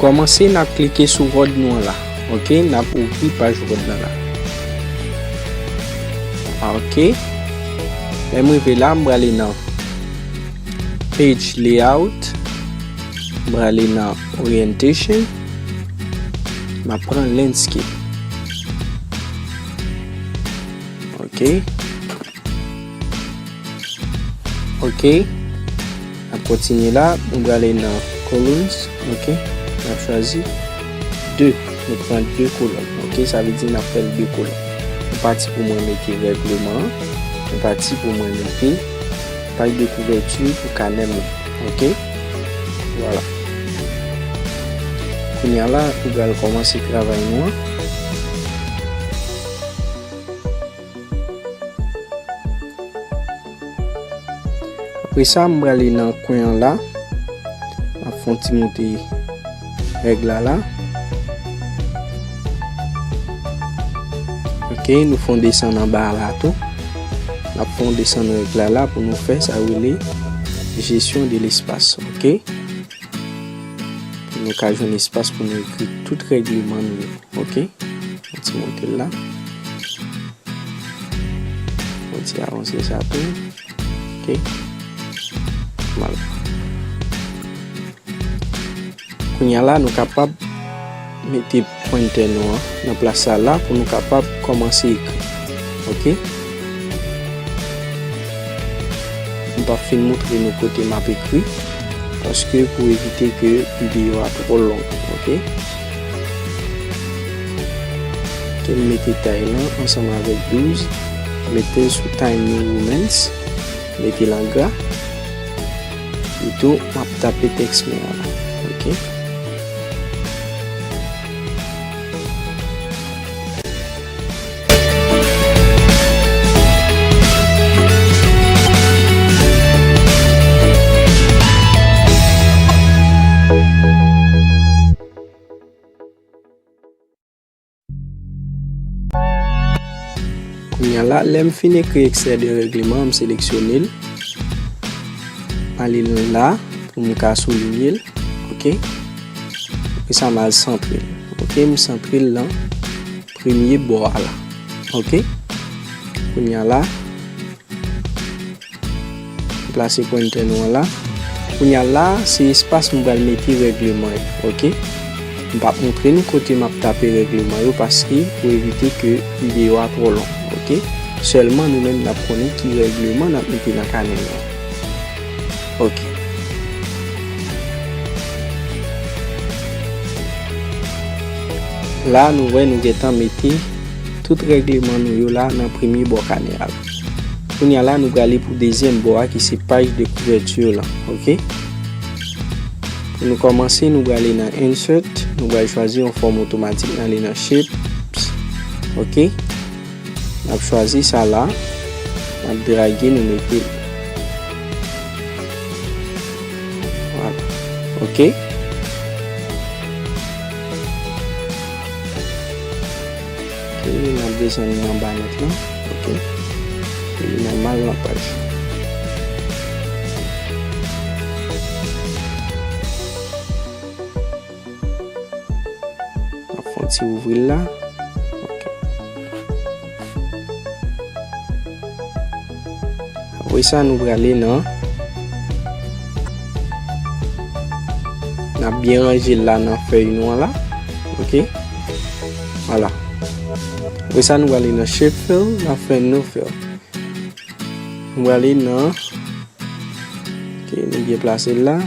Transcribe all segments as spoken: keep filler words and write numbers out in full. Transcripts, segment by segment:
Kòmanse, n ap klike sou ròd nou an la. Ok, n ap ouvri paj ròd lan la. Ok. Lè m rive la, m prale nan Page Layout. M prale nan Orientation. M ap pran Landscape. Ok. Ok. N ap kontinye la. Nou prale nan Columns. Ok. N ap chwazi de. Nou pran de kolòn. Ok. Sa vle di n ap fè l de kolòn. Yon pati pou mwen mete règleman an. Yon pati pou mwen mete paj de kouvèti pou kanè m nan. Ok. Vwala. Kounye a la, nou pral kòmanse travay nou an. Apre sa, m prale nan kwen an la. M ap fè yon ti moute règ la la. Ok, nou fè yon desann anba a la tou. N ap fè yon desann règ la la pou nou fè sa rele gestion de l'espace. Ok. Pou nou ka jwenn espas pou nou ekri tout règleman nou yo. Ok. Yon ti moute l la. Yon ti avanse sa tou. Ok. Vwala. Kounye a la, nou kapab mete pwentè nou an nan plas sa la pou nou kapab kòmanse ekri. Ok. M p ap fin moutre nou kote m ap ekri, paske pou evite ke videyo a twò long, ok? Ke m mete tay lan ansanm avèk douz, mete l sou Times New Roman, mete l an gra, epitou m ap tape tèks mwen an la, ok? Kounye a la, lè m fin ekri extrait de règlement, m seleksyone l. M ale nan la pou m ka soulinye l. Ok? Apre sa, m al santre l. Ok? M santre l nan premye bò a la. Ok? Kounye a la, m plase pwentè nou an la. Kounye a la, se espas m pral mete règleman yo. Ok? M p ap montre nou kote m ap tape règleman yo paske pou evite ke videyo a twò long. Ok? Sèlman nou menm n ap konnen ki règleman n ap mete nan kanè nou an. Ok. La, nou wè nou gentan mete tout règleman nou yo la nan premye bò kanè a la. Kounye a la, nou prale pou dezyèm bò a ki se paj de kouvèti lan. Ok? Pou nou kòmanse, nou prale nan Insert, nou pral chwazi yon fòm otomatik, n ale nan Shapes. Ok? N ap chwazi sa la. N ap drage, nou mete l. Vwala. Ok. Ok, n ap desann li anba nèt lan. Ok. Li nòmal nan paj. N ap fè yon ti ouvri l la. Ok. Apre sa, nou prale nan, n ap byen ranje l la nan fèy nou an la. Ok. Vwala. Apre sa, nou prale nan Shape Fill, n ap fè New Fill. Nou prale nan, ok, nou byen plase l la.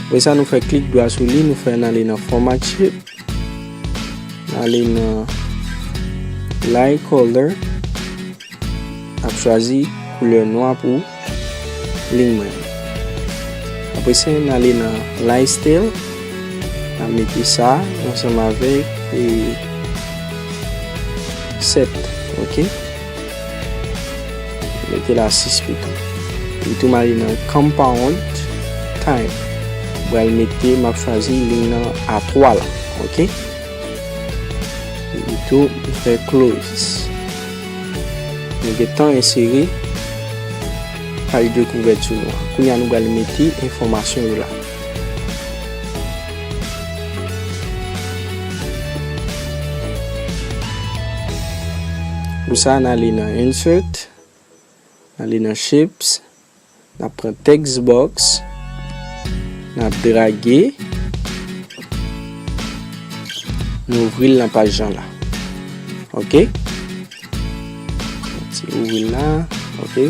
Apre sa, nou fè klik dwa sou li, nou fè n ale nan Format Shape. N ale nan Light Color. N ap chwazi koulè nwa pou liy mwen. Apre sa, n ale nan Light Style. N ap mete sa ansanm avèk, e, sèt, ok? Mete la sis pito. Epitou m ale nan Compound Type. M pral mete, m ap chwazi liy nan A twa la, ok? Epitou m fè Close. Nou gentan ensere paj de kouvèti nou an. Kounye a nou pral mete enfòmasyon yo la. Pou sa, n ale nan Insert, n ale nan Shapes, n ap pran Text Box, n ap drage, nou ouvri l nan paj jan la. Ok? Ti ouvri l la, ok?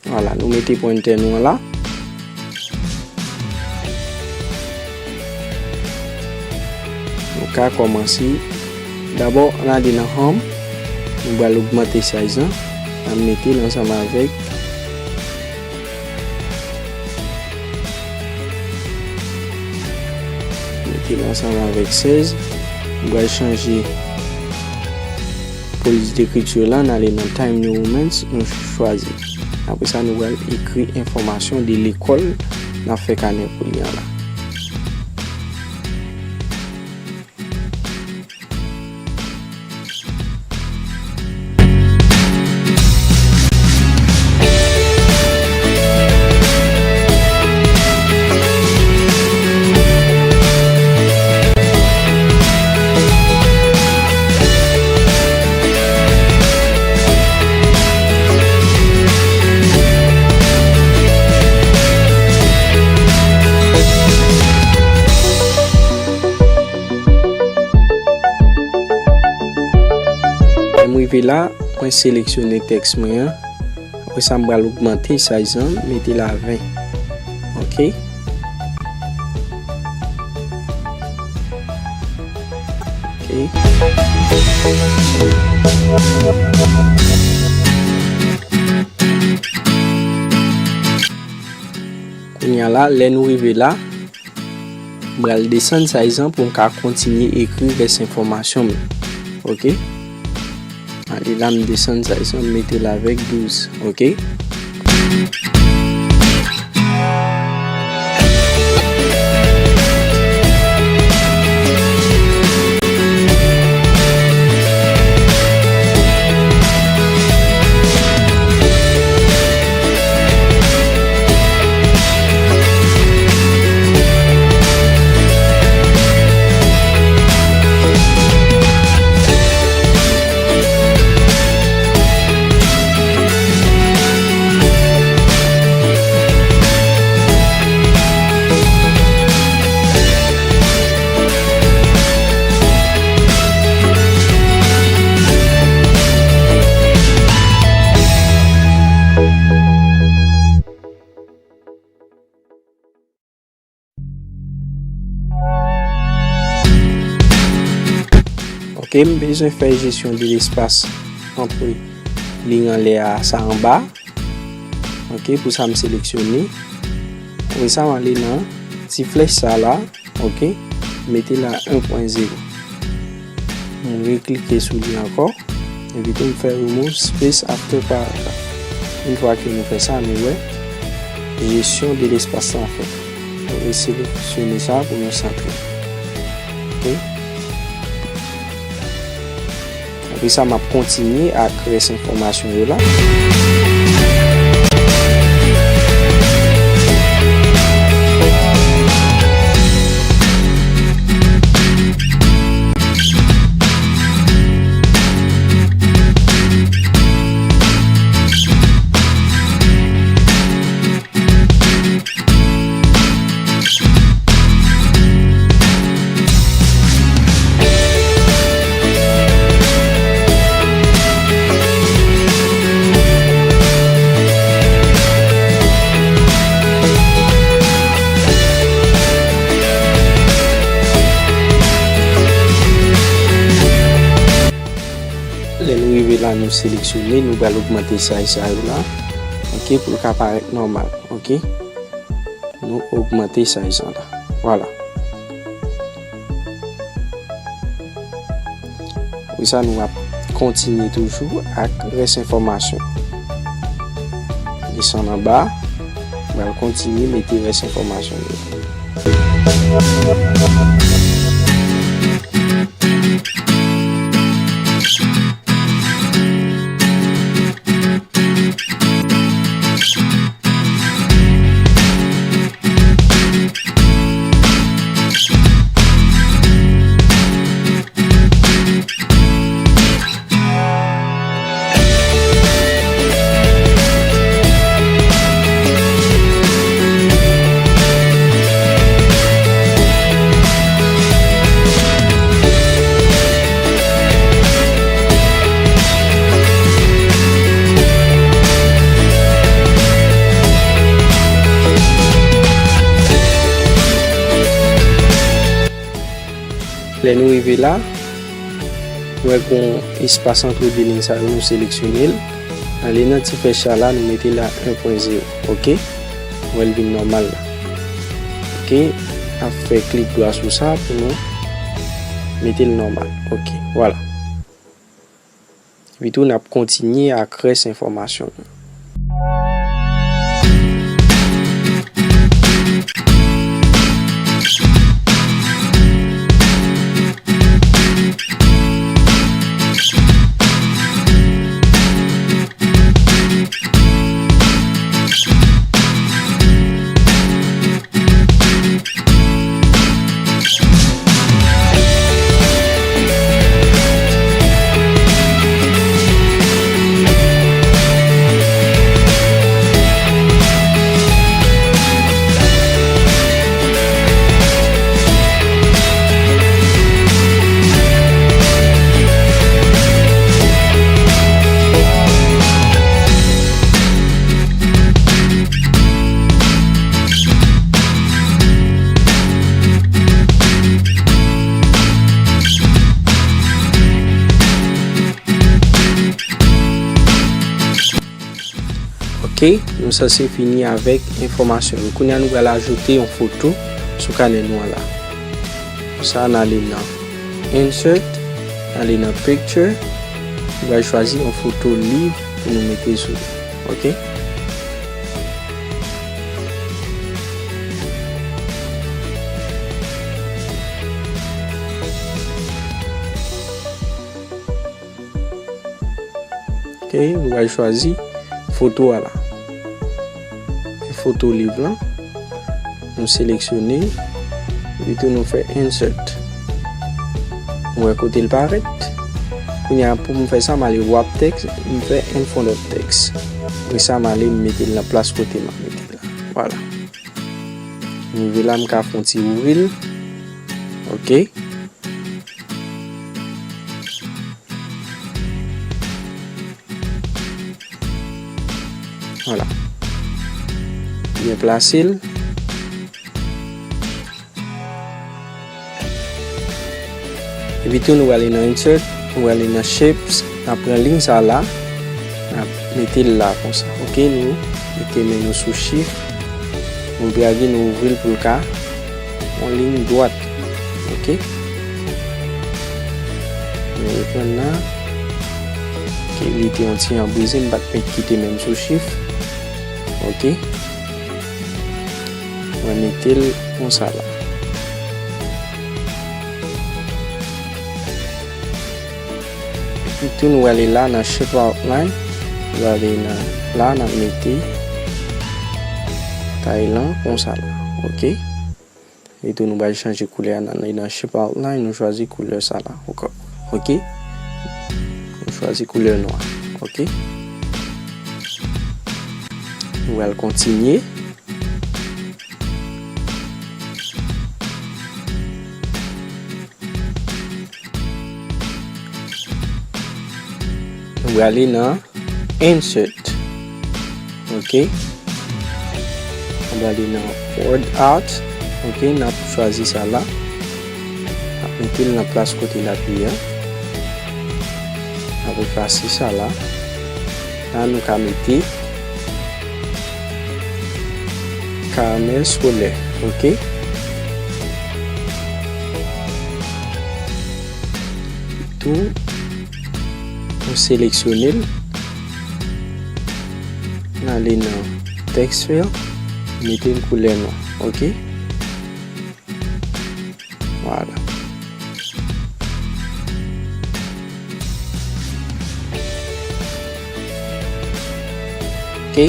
Vwala, nou mete pointer nou an la. Nou ka kòmanse. Dabò, n ale nan Home. Nou pral ogmante size lan. N ap mete l ansanm avèk Mete l ansanm avèk sèz. Nou pral chanje polis dekriti lan, n ale nan Time New Roman, nou chwazi. Apre sa, nou pral ekri enfòmasyon de lekòl n ap fè kanè pou li an la. Lè m rive la, mwen seleksyone tèks mwen an. Apre sa, m pral ogmante size lan, mete l a ven. Ok. Ok. Kounye a la, lè nou rive la, m pral desann size lan pou m ka kontinye ekri rès enfòmasyon m yo. Ok? Ale la, m desann size lan, m mete l avèk douz. Ok? Ok, m bezwen fè jesyon de lespas ant liy anlè a sa anba. Ok, pou sa m seleksyone. Apre sa, m ale nan ti flèch sa la. Ok, mete l a en pwen zewo. M reklike sou li ankò. Epi tou, m fè remove space after paragraph. Yon fwa ke nou fè sa, nou wè jesyon de lespas lan fèt. Nou reseleksyonnen sa pou nou santre. Ok? Apre sa, m ap kontinye ak rès enfòmasyon yo la. Lè nou rive la, nou seleksyone, nou pral ogmante size sa yo la. Ok, pou l ka parèt nòmal. Ok. Nou ogmante size lan la. Vwala. Apre sa, nou ap kontinye toujou ak rès enfòmasyon. Desann anba, nou pral kontinye mete rès enfòmasyon yo. Lè nou rive la, nou wè gen yon espas ant de liy sa yo, nou seleksyone l. Ale nan ti flèch sa la, nou mete l a en pwen zewo, oke? Nou wè l vin nòmal la. Oke? N ap fè klik dwa sou sa pou nou mete l nòmal. Oke, vwala. Epi tou, n ap kontinye ak rès enfòmasyon nou. Oke, nou sanse fini avèk enfòmasyon yo. Kounye a nou pral ajoute yon foto sou kanè nou an la. Pou sa, n ale nan Insert, n ale nan Picture, nou pral chwazi yon foto liv pou nou mete sou li. Oke? Oke, nou pral chwazi foto a la. Se foto liv lan. Nou seleksyone, epi tou nou fè Insert. Nou wè kote l parèt. Kounye a, pou m fè sa, m ale Wrap Text, m fè In Front of Text. Apre sa, m ale m mete l nan plas kote m ap mete l la. Vwala. M rive la, m ka fè yon ti ouvri l. Oke. Vwala. Byen plase l. Epi tou, nou prale nan Insert, nou prale nan Shapes, n ap pran liy sa la, n ap mete l la konsa. Oke, nou mete men nou sou Shift, nou drage, nou ouvri l pou l ka yon liy dwat. Oke. Nou reprann la. Oke, li te yon ti jan brize, m pa t mèt kite men m sou Shift. Oke. Mwen mete l konsa la. Epi tou nou prale la nan Shape Outline. Nou prale nan la, n ap mete tay lan konsa la. Oke. Epi tou nou pral chanje koulè a nan, nan Shape Outline, nou chwazi koulè sa la ankò. Oke. Nou chwazi koulè nwa. Oke. Nou pral kontinye. Nou prale nan Insert. Oke. Nou prale nan Word Art. Oke, n ap chwazi sa la. N ap mete l nan plas kote l ap ye a. N ap efase sa la. La, nou ka mete karamèl skolè, oke? Tou, nou seleksyone l. N ale nan Text Fill, mete l koulè nwa, oke? Vwala. Oke.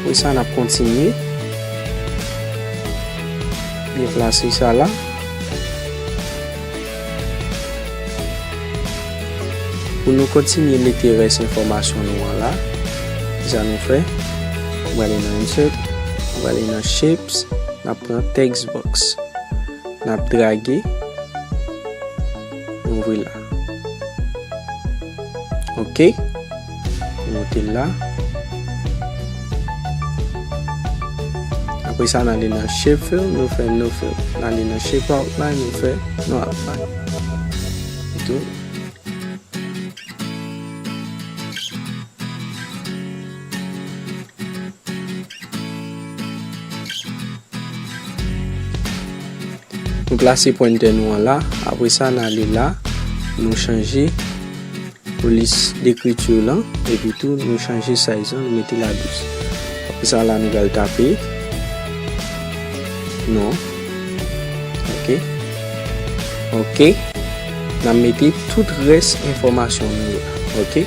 Apre sa, n ap kontinye. Byen plase sa la. Pou nou kontinye mete rès enfòmasyon nou an la, kisa nou fè? Nou prale nan Insert, nou prale nan Shapes, n ap pran Text Box. N ap drage, nou ouvri la. Oke. Nou moute l la. N ap Apre sa, n ale nan Shape Fill, nou fè No Fill. N ale nan Shape Outline, nou fè No Outline. Etou. Nou plase pwentè nou an la. Apre sa, n ale la, nou chanje polis dekriti lan, epi tou nou chanje size lan, nou mete l a douz. Apre sa, la nou pral tape non. Ok. Ok. N ap mete tout rès enfòmasyon nou yo la. Ok.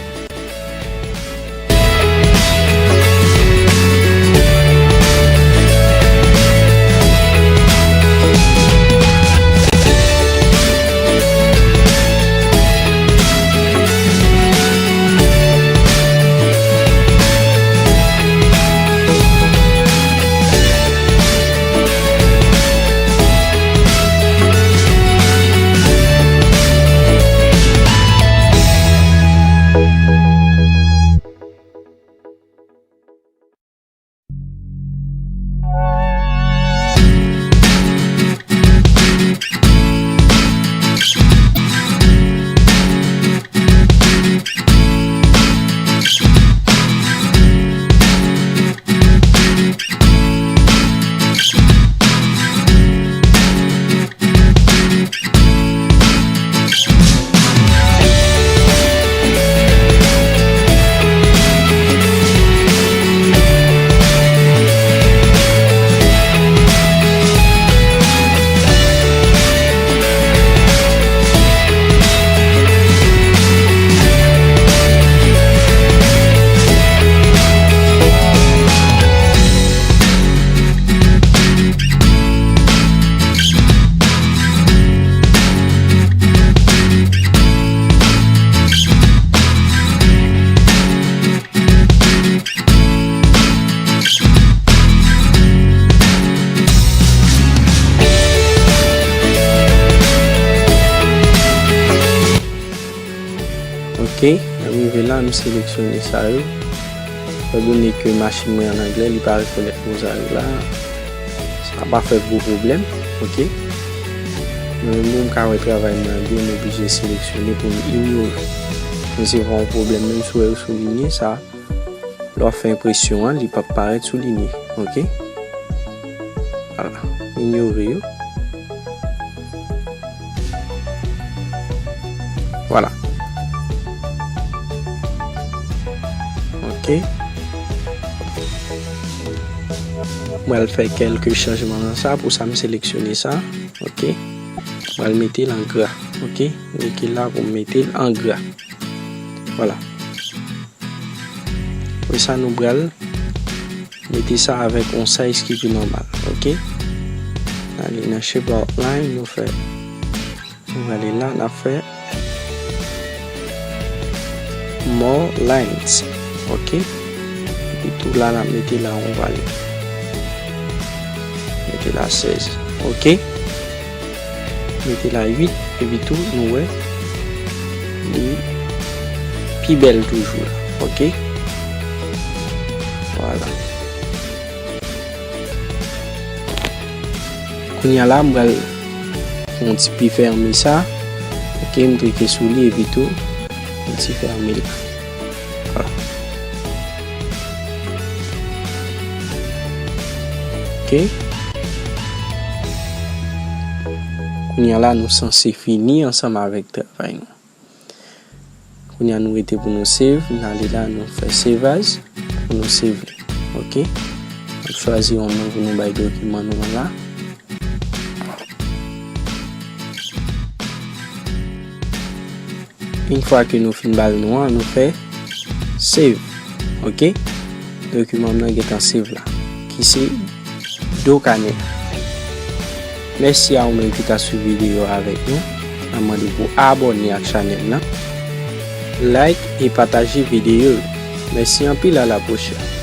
Ok, m rive la, m seleksyone sa yo. Fè bone ke machin mwen an anglè, li pa rekonèt mo sa yo la. Sa pa fè gwo pwoblèm, ok. Mwen menm pou m ka wè travay mwen an byen, m oblije seleksyone pou m inyore. Men se pa yon pwoblèm, menm si w wè yo soulinye sa, lè w ap fè enpresyon an, li p ap parèt soulinye, ok. Vwala, inyore yo. Vwala. Ok. Mwen al fè kèlke chanjman nan sa, pou sa m seleksyone sa. Ok. Mwen al mete l an gra. Ok. Klike la pou m mete l an gra. Vwala. Apre sa, nou pral mete sa avèk yon size ki pi nòmal, ok? Ale nan Shape Outline, nou fè, nou ale la, n ap fè More Lines, ok? Epi tou la, n ap mete la yon valè. Mete la sèz, ok? Mete la uit, epi tou, nou wè, li pi bèl toujou la, ok? Vwala. Kounye a la, m pral fè yon ti pi fèmen sa, ok? M klike sou li, epi tou, yon ti fèmen la. Vwala. Ok. Kounye a la, nou sanse fini ansanm avèk travay nou. Kounye a, nou rete pou nou save. Nou ale la, nou fè save as, pou nou save li. Ok. N ap chwazi yon non pou nou bay dokiman nou an la. Yon fwa ke nou fin ba l non an, nou fè save. Ok? Dokiman m nan gentan save la, ki se do kanè. Mèsi a ou menm ki ta swiv videyo a avèk nou. N ap mande w pou abòne ak chanèl nan, like e pataje videyo yo. Mèsi anpil, a la pwochèn.